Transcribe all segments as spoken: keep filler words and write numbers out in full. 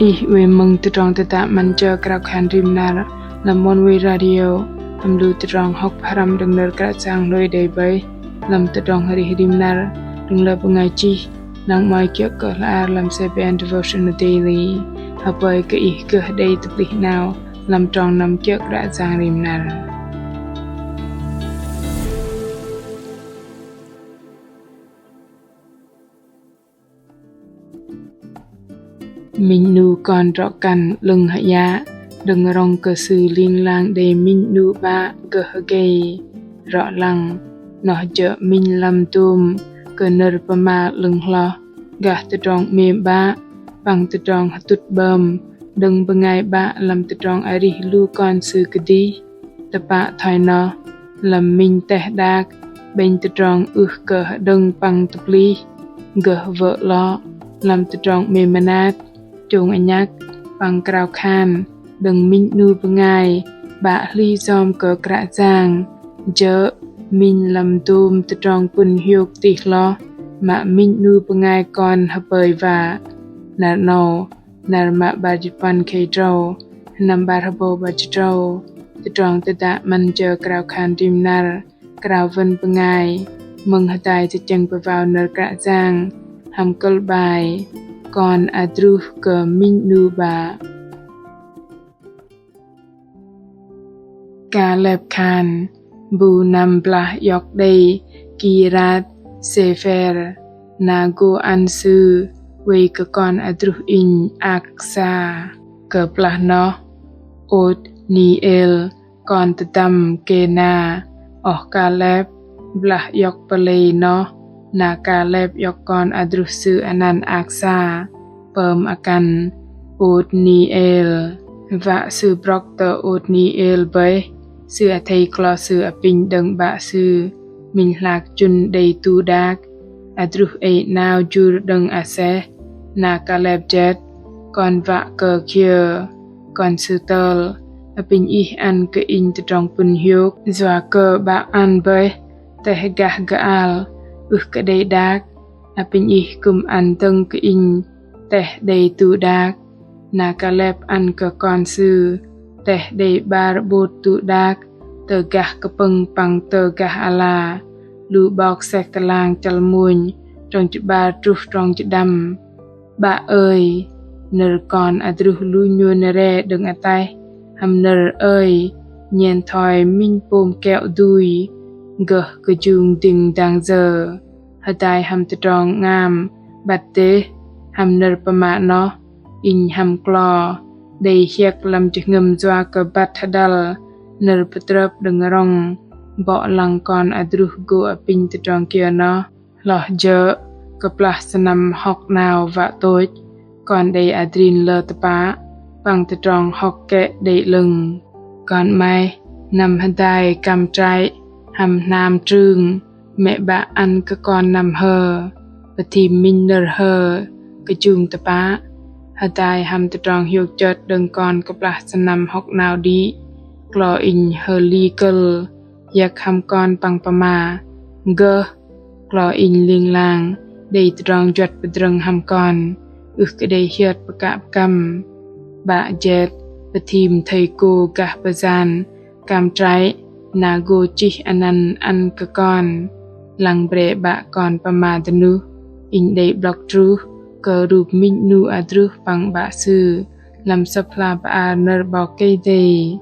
Ih oei mơ̆ng tơdrong tơdă 'Măn jơ krao khan rim năr lăm Oneway Radio, hăm lu tơdrong hŏk pơhrăm đơ̆ng nơ̆r Kră Yang hlôi đei bơih lăm tơdrong arih rim năr đơ̆ng lơ bơngai chih, năng mă kiơ̆ kơ hla ar lăm C B N Devotional Daily. Hơpơi kơ ih gơh đei tơplih 'nao lăm trong năm kiơ̆ Kră Yang rim năr. Minh 'nu kon drŏ-kăn 'lơ̆ng hơyă đơ̆ng rŏng kơ sư ling lang đei minh 'nu 'bă gơh gei. Rŏ lăng noh jơ̆ minh lăm dôm kơ nơ̆r pơma 'lơ̆ng hloh gah tơdrong 'mêm 'bă păng tơdrong hơtŭt 'bơm đơ̆ng bơngai 'bă lăm tơdrong arih lu kon sư kơdih. Tơpă thoi noh, lăm minh teh đak 'bĕnh tơdrong ưh kơ hơđơ̆ng păng tơplih, gơh wơ̆ 'lŏ lăm tơdrong 'mêm mơnat, chông anhăk păng krao khan đơ̆ng minh 'nu bơngai 'bă hli yom kơ Kră Yang, jơ̆ minh lăm dôm tơdrong pŭn hiôk tih hloh mă minh 'nu bơngai kon hơpơi wă. Năr 'nâu, năr mă 'bar jĭt puăn khei tơdrâu, sơnăm 'bar hơbâu 'bar jĭt tơdrâu, tơdrong tơdă 'Măn jơ krao khan rim năr krao wơ̆n bơngai mơ̆ng hơdai tơchĕng pơwao nơ̆r Kră Yang hăm kơ̆l 'bai Kon adruh kơ minh 'nu 'bă. Kaleb khan: Bu năm blah iŏk đei Kiriat-Sepher, na gô ăn sư oei kơ kon adruh inh Aksa. Kơplah noh, Otniel, kon tơdăm Kena, oh Kaleb blah iŏk pơlei noh, na Kaleb iŏk kon adruh sư anăn Aksa, pơm akăn Otniel. Wă sư brŏk tơ Otniel bơih, sư athei klo sư apinh đơ̆ng 'bă sư minh hlak chŭn đei tu đak. Adruh ei 'nao jur đơ̆ng aseh, na Kaleb jet: Kon wă kơ kiơ? Kon sư tơl: Apinh ih ăn kơ inh tơdrong pŭn hiôk, yua kơ 'bă ăn bơih teh gah gơal ưh kơ đei đak. Apinh ih kư̆m ăn dơ̆ng kơ inh teh đei tu đak. Na Kaleb ăn kơ kon sư teh đei 'bar 'bôt tu đak, tơ gah kơpơ̆ng păng tơ gah ala. Lu 'Bok Sek Tơlang chăl mônh, trong jĭt 'bar truh trong jĭt đăm. 'Bă ơi, nơ̆r kon adruh lu nhôn re đơ̆ng ataih hăm nơ̆r ơi nhen thoi minh pôm keo dui gơh kơjung dĭng dang yơ. Hơdai hăm tơdrong 'ngam 'băt dêh hăm nơ̆r pơma noh, inh hăm klo đei hiĕk lăm jơhngơ̆m yua kơ băt hơđăl nơ̆r pơtrơp đơ̆ng rŏng 'bŏ lăng kon adruh gô apinh tơdrong kiơ noh. Hloh jơ̆ kơplah sơnăm hŏk 'nao wă tôch, kon đei adrin lơ tơpă păng tơdrong hŏk kĕ đei 'lơ̆ng. Kon 'maih, năm hơdai kam trăi hăm hnam trưng, mĕ 'bă ăn kơ kon năm hơ, pơthim minh nơ̆r hơ kơjung tơpă. Hơdai hăm tơdrong hiôk chơt đơ̆ng kon kơplah sơnăm hŏk 'nao đĭ, klo inh hơli kơ̆l hiĕk hăm kon păng pơma: Gơh, klo inh ling lang đei tơdrong juăt pơdrơ̆ng hăm kon, ưh kơ đei hiơt pơkă pơkăm. 'Bă jet pơthim thây cô gah pơyan kam trăi, na gô chih anăn ăn kơ kon. Lăng bre 'bă kon pơma dơnuh, inh đei 'blŏk truh kơ rup minh 'nu adruh păng 'bă sư lăm Sơ̆p hla bơar nơ̆r 'Bok Kei-Dei.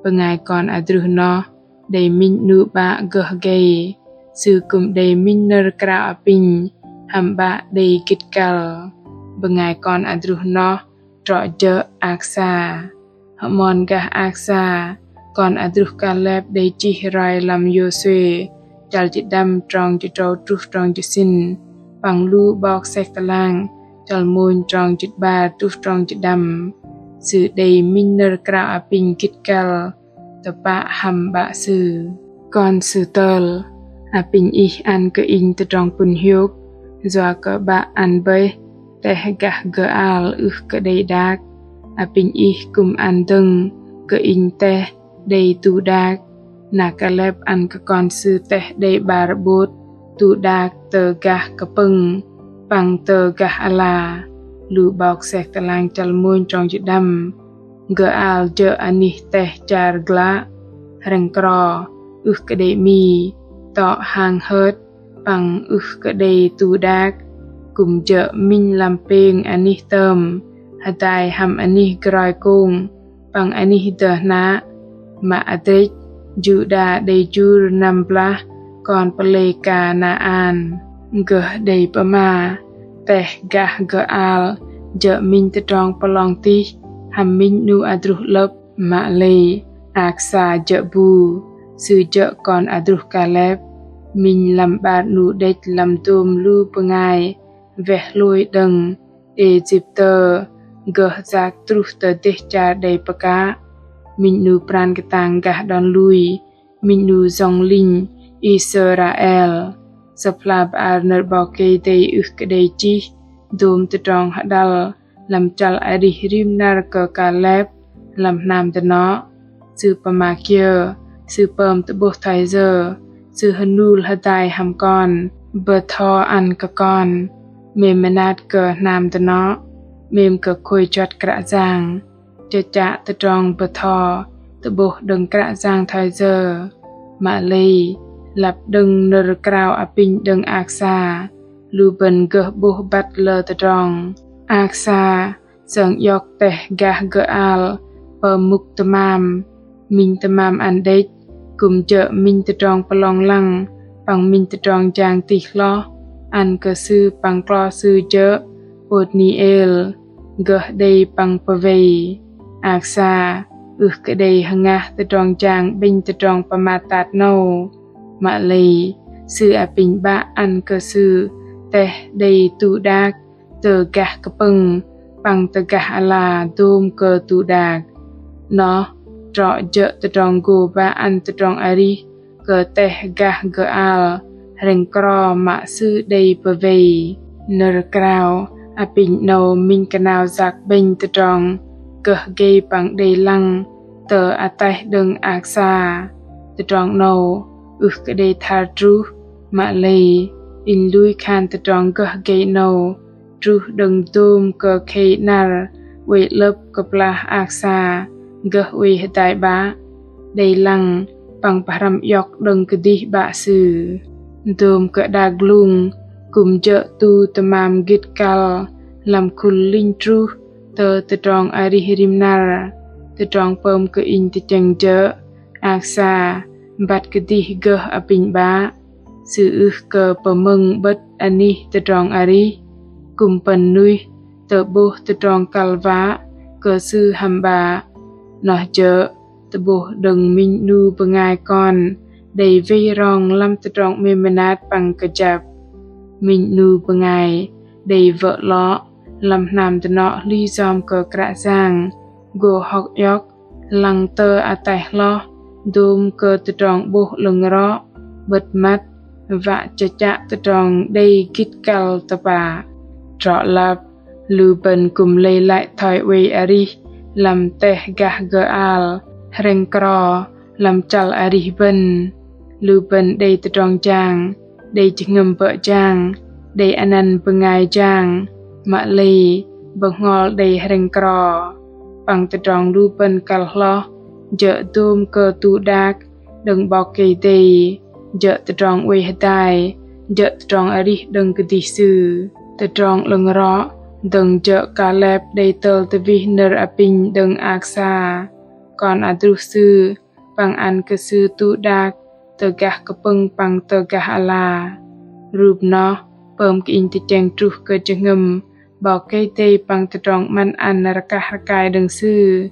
Bơngai kon adruh noh đei minh 'nu 'bă gơh gei, sư kư̆m đei minh nơ̆r krao apinh hăm 'bă đei gĭt kăl. Bơngai kon adruh noh trŏ jơ̆ Aksa. Hơmon gah Aksa, kon adruh Kaleb đei chih roi lăm Yôsuê, chăl jĭt đăm trong jĭt tơdrâu truh trong jĭt sĭn, păng lu 'Bok Sek Tơlang, chăl mônh trong jĭt 'bar truh trong jĭt đăm. Sư đei minh nơ̆r krao apinh gĭt kăl tơpă hăm 'bă sư. Kon sư tơl: Apinh ih ăn kơ inh tơdrong pŭn hiôk, yua kơ 'bă ăn bơih teh gah gơal ưh kơ đei đak. Apinh ih kư̆m ăn dơ̆ng kơ inh teh đei tu đak. Na Kaleb ăn kơ kon sư teh đei 'bar 'bôt tu đak tơ gah kơpơ̆ng păng tơ gah ala. Lu 'Bok Sek Tơlang chăl mônh trong jĭt đăm. Gơ'al jơ̆ anih teh char glă, hrĕng kro, ưh kơ đei 'mi, tŏ hang hơt, păng ưh kơ đei tu đak, kư̆m jơ̆ minh lăm pêng anih tơm, hơdai hăm anih groi kông, păng anih dơh hnă, mă adrĕch, Juđa đei jur năm blah kon pơlei Kanaan. Gơh đei pơma, teh gah gơ'al, jơ̆ minh tơdrong pơlong tih, hăm minh 'nu adruh 'lơ̆p, mă lei, Aksa jơ̆ bu, sư jơ̆ kon adruh Kalep, minh lăm 'bar 'nu đĕch lăm dôm lu bơngai, weh hlôi đơ̆ng, Êjiptơ, gơh yak truh tơ dêh char đei pơkă. Minh 'nu pran kơtang gah đon lui, minh 'nu jŏng linh Israel. Sơ̆p hla bơar nơ̆r 'Bok Kei-Dei ưh kơ đei chih, dôm tơdrong hơđăl, lăm chăl arih rim năr kơ Kalep, lăm hnam dơnŏ. Sư pơma kiơ, sư pơm tơ'bôh thoi yơ, sư hơnul hơdai hăm kon, bơtho ăn kơ kon, 'mêm mơnat kơ hnam dơnŏ, 'mêm kơ khôi juăt Kră Yang, chơchă tơdrong bơtho, tơ'bôh đơ̆ng Kră Yang thoi yơ, mă lei, lăp đơ̆ng nơ̆r krao apinh đơ̆ng Aksa, lu bơ̆n gơh 'bôh băt lơ tơdrong. Aksa, sơng iŏk teh gah gơ'al, pơm mŭk tơmam, minh tơmam ăn đĕch, kư̆m jơ̆ minh tơdrong pơlong lăng, păng minh tơdrong jang tih hloh, ăn kơ sư păng klo sư jơ̆, Ôtniel, gơh đei păng pơwei. Aksa, ưh kơ đei hơngah tơdrong jang 'bĕnh tơdrong pơmat tat 'nâu. Mă lei, sư apinh 'bă ăn kơ sư, teh đei tu đak, tơ gah kơpơ̆ng, păng tơ gah ala dôm kơ tu đak. Noh, trŏ jơ̆ tơdrong gô 'bă ăn tơdrong arih, kơ teh gah gơ'al, hrĕng kro mă sư đei pơwei. Nơ̆r krao, apinh 'nâu minh kơnao yak 'bĕnh tơdrong, gơh gei păng đei lăng, tơ ataih đơ̆ng Aksa. Tơdrong 'nâu, ưh kơ đei thar truh, mă lei, inh lui khan tơdrong gơh gei 'nâu, truh đơ̆ng dôm kơ khei 'năr, oei 'lơ̆p kơplah Aksa, gơh oei hơdai 'bă, đei lăng, păng pơhrăm iŏk đơ̆ng kơdih 'bă sư. Dôm kơ đak glung, kư̆m jơ̆ tu tơmam gĭt kăl, lăm khul linh truh, tơ tơdrong arih rim năr, tơdrong pơm kơ inh tơchĕng jơ̆, Aksa, băt kơdih gơh apinh 'bă. Sư ưh kơ pơmơ̆ng 'bơ̆t anih tơdrong arih, kư̆m pơ̆n nuih, tơ'bôh tơdrong kăl wă, kơ sư hăm 'bă. Noh jơ̆, tơ'bôh đơ̆ng minh 'nu bơngai kon, đei wei rong lăm tơdrong 'mêm mơnat păng kơjăp. Minh 'nu bơngai, đei wơ̆ 'lŏ, lăm hnam dơnŏ hli yom kơ Kră Yang, gô hŏk iŏk, lăng tơ ataih hloh, dôm kơ tơdrong 'bôh 'lơ̆ng rŏ, 'bơ̆t măt, wă chơchă tơdrong đei gĭt kăl tơpă. Trŏ lăp, lu bơ̆n kư̆m lei lăi thoi oei arih, lăm teh gah gơ'al, hrĕng kro, lăm chăl arih bơ̆n. Lu bơ̆n đei tơdrong jang, đei jơhngơ̆m bơ̆ jang, đei anăn bơngai jang, mă lei, bơhngol đei hrĕng kro. Păng tơdrong lu bơ̆n kăl hloh, jơ̆ dôm kơ tu đak, đơ̆ng 'Bok Kei-Dei, jơ̆ tơdrong oei hơdai, jơ̆ tơdrong arih đơ̆ng kơdih Sư. Tơdrong 'lơ̆ng rŏ, dơ̆ng jơ̆ Kalep đei tơl tơwih nơ̆r apinh đơ̆ng Aksa, kon adruh sư, păng ăn kơ sư tu đak, tơ gah kơpơ̆ng păng tơ gah ala. Rup noh, pơm kơ inh tơchĕng truh kơ jơhngơ̆m, 'Bok Kei-Dei păng tơdrong 'măn ăn rơkah rơkai đơ̆ng Sư.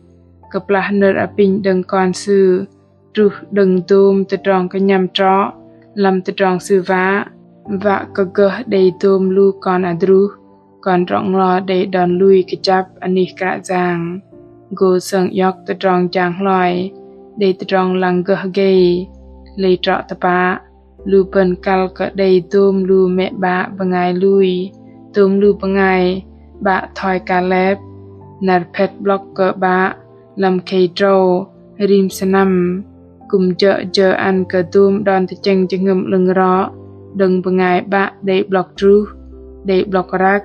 Kơplah nơ̆r apinh đơ̆ng kon Sư, truh đơ̆ng dôm tơdrong kơnhăm trŏ, lăm tơdrong Sư wă, wă kơ gơh đei dôm lu kon adruh, kon drŏ-nglo đei đon lui kơjăp anih Kră Yang. Gô sơng iŏk tơdrong jang hloi, đei tơdrong lăng gơh gei, lei trŏ tơpă, lu bơ̆n kăl kơ đei dôm lu mĕ 'bă bơngai lui, dôm lu bơngai 'bă thoi Kalep, năr phet 'blŏk kơ 'bă, lăm khei drâu, rim sơnăm, kư̆m jơ̆ jơ ăn kơ dôm đon tơchĕng jơhngơ̆m 'lơ̆ng rŏ, đơ̆ng bơngai 'bă đei 'blŏk druh, đei 'blŏk răk,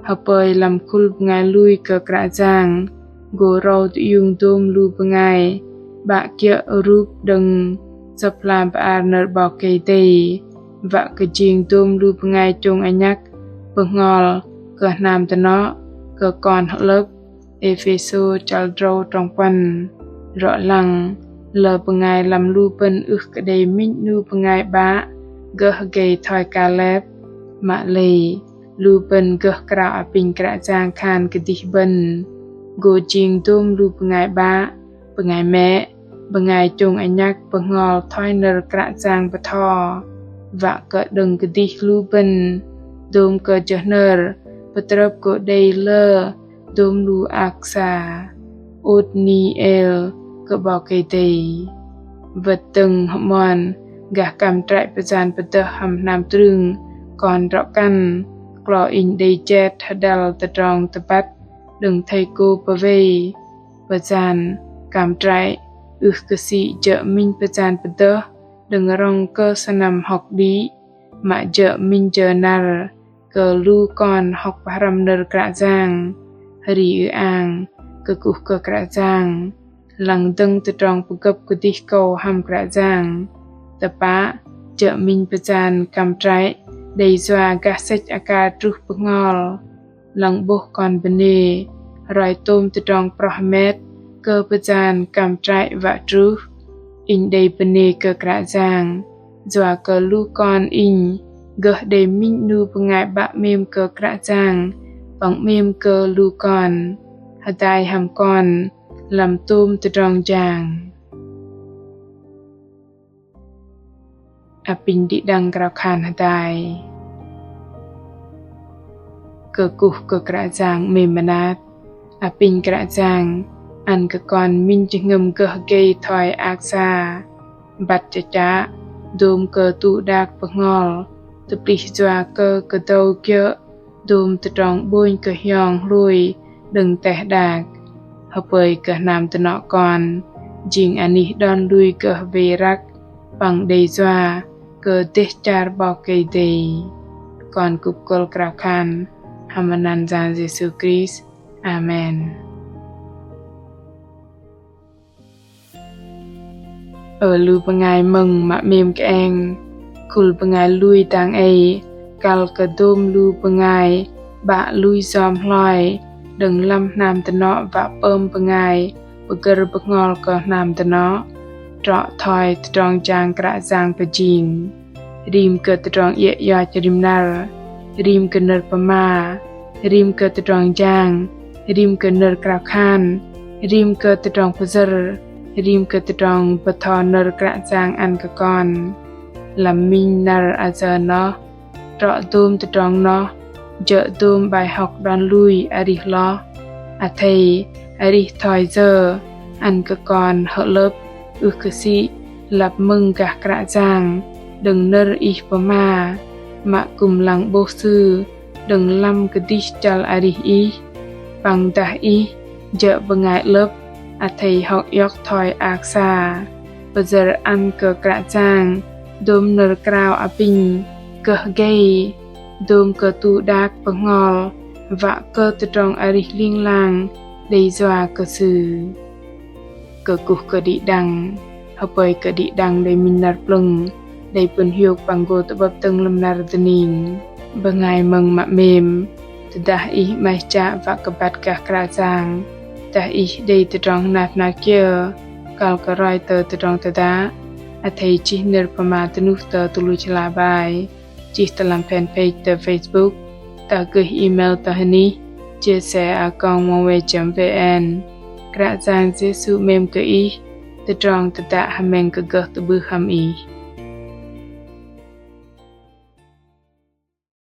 Hơpơi lăm khul bơngai lui kơ Kră Yang, gô râu tơiung dôm lu bơngai 'bă kiơ̆ rŭp đơ̆ng Sơ̆p hla bơar nơ̆r 'Bok Kei-Dei, wă kơ jing dôm lu bơngai chông anhăk bơhngol kơ hnam dơnŏ, kơ kon hơ'lơ̆p. Êphêsô chăl drâu trong puăn. Rŏ lăng, lơ bơngai lăm lu bơ̆n ưh kơ đei minh 'nu bơngai 'bă gơh gei thoi Kalep. Mă lei, lu bơ̆n gơh krao apinh Kră Yang khan kơdih bơ̆n, gô jing dôm lu bơngai 'bă, bơngai mĕ, bơngai chông anhăk bơhngol thoi nơ̆r Kră Yang bơtho, wă kơ đơ̆ng kơdih lu bơ̆n dôm kơ jơhnơr pơtrơp gô đei lơ dôm lu ak sa Ôtniel kơ 'Bok Kei-Dei. Wơ̆t dơ̆ng hơmon gah kăm trăi pơyan pơdơh hăm hnam trưng, kon drŏ-kăn, klo inh đei jet hơdăl tơdrong tơbăt đơ̆ng thây kô pơwei. Pơyan kăm trăi ưh kơ sĭ jơ̆ minh pơyan pơdơh đơ̆ng rŏng kơ sơnăm hŏk đĭ, mă jơ̆ minh jơ năr kơ lu kon hŏk pơhrăm nơ̆r Kră Yang, hơri ư-ang kơkuh kơ Kră Yang, lăng dơ̆ng tơdrong pơgơ̆p kơdih kâu hăm Kră Yang. Tơpă, jơ̆ minh pơyan kăm trăi đei yua gah sĕch akar truh bơhngol, lăng 'bôh kon bơnê roi tôm tơdrong proh hơmet kơ pơyan kăm trăi wă truh. Inh đei bơnê kơ Kră Yang, yua kơ lu kon inh gơh đei minh 'nu bơngai 'bă 'mêm kơ Kră Yang păng 'mêm kơ lu kon, hơdai hăm kon lăm tôm tơdrong jang. Apinh đĭ đăng krao khan hơdai. Kơkuh kơ Kră Yang 'mêm mơnat. Apinh Kră Yang ăn kơ kon minh jơhngơ̆m gơh gei thoi ak sa, băt chă chă dôm kơ tŭ đak bơhngol, tơplih yua kơ kơdâu kiơ̆ dôm tơdrong 'bônh kơ hiong hlôi đơ̆ng teh đak. Hơpơi kơ hnam dơnŏ kon jing anih đon lui gơh wei răk păng đei yua kơ dêh char 'Bok Kei-Dei. Kon kŭp kơ̆l krao khan hăm anăn Yang Yêsu Krist. Amen. Ơ lu bơngai mơ̆ng mă 'mêm kơeng, khul bơngai lui dang ei kăl kơ dôm lu bơngai 'bă lui yom hloi đơ̆ng lăm hnam dơnŏ wă pơm bơngai pơgơ̆r bơhngol kơ hnam dơnŏ, trŏ thoi tơdrong jang Kră Yang pơjing. Rim kơ tơdrong iĕ ioch rim năr, rim kơ nơ̆r pơma, rim kơ tơdrong jang, rim kơ nơ̆r krao khan, rim kơ tơdrong pơyơ̆r, rim kơ tơdrong bơtho nơ̆r Kră Yang ăn kơ kon. Lăm minh năr ayơ noh, trŏ dôm tơdrong noh jơ̆ dôm bai hŏk đon lui arih hloh. Athei arih thoi yơ ăn kơ kon hơ'lơ̆p ưh kơ sĭ lăp mơ̆ng gah Kră Yang đơ̆ng nơ̆r Ih pơma, mă kư̆m lăng 'bôh Sư đơ̆ng lăm kơdih chăl arih Ih. Păng dah Ih jơ̆ bơngai 'lơ̆p athei hŏk iŏk thoi ak sa, pơyơ̆r ăn kơ Kră Yang dôm nơ̆r krao apinh gơh gei, dôm kơ tŭ đak bơhngol wă kơ tơdrong arih ling lang đei yua kơ Sư. Kơkuh kơ đĭ đăng. Hơpơi kơ đĭ đăng đei minh năr plơ̆ng đei pŭn hiôk păng gô tơ'bơ̆p dơ̆ng lăm năr dơning. Bơngai mơ̆ng mă 'mêm, tơdah ih 'maih chă wă kơ băt gah Kră Yang, dah ih đei tơdrong hnat hnat kiơ kăl kơ roi tơ tơdrong tơdă, athei chih nơ̆r pơma dơnuh tơ tơluch hla bơar, chih tơ lăm fanpage tơ Facebook, dah gơih email tơ hơnih chia sẻ a còng oneway chấm vn. Kră Yang Yêsu 'mêm kơ ih, tơdrong tơdă hơmĕng kơ gơh tơ'bưh hăm ih.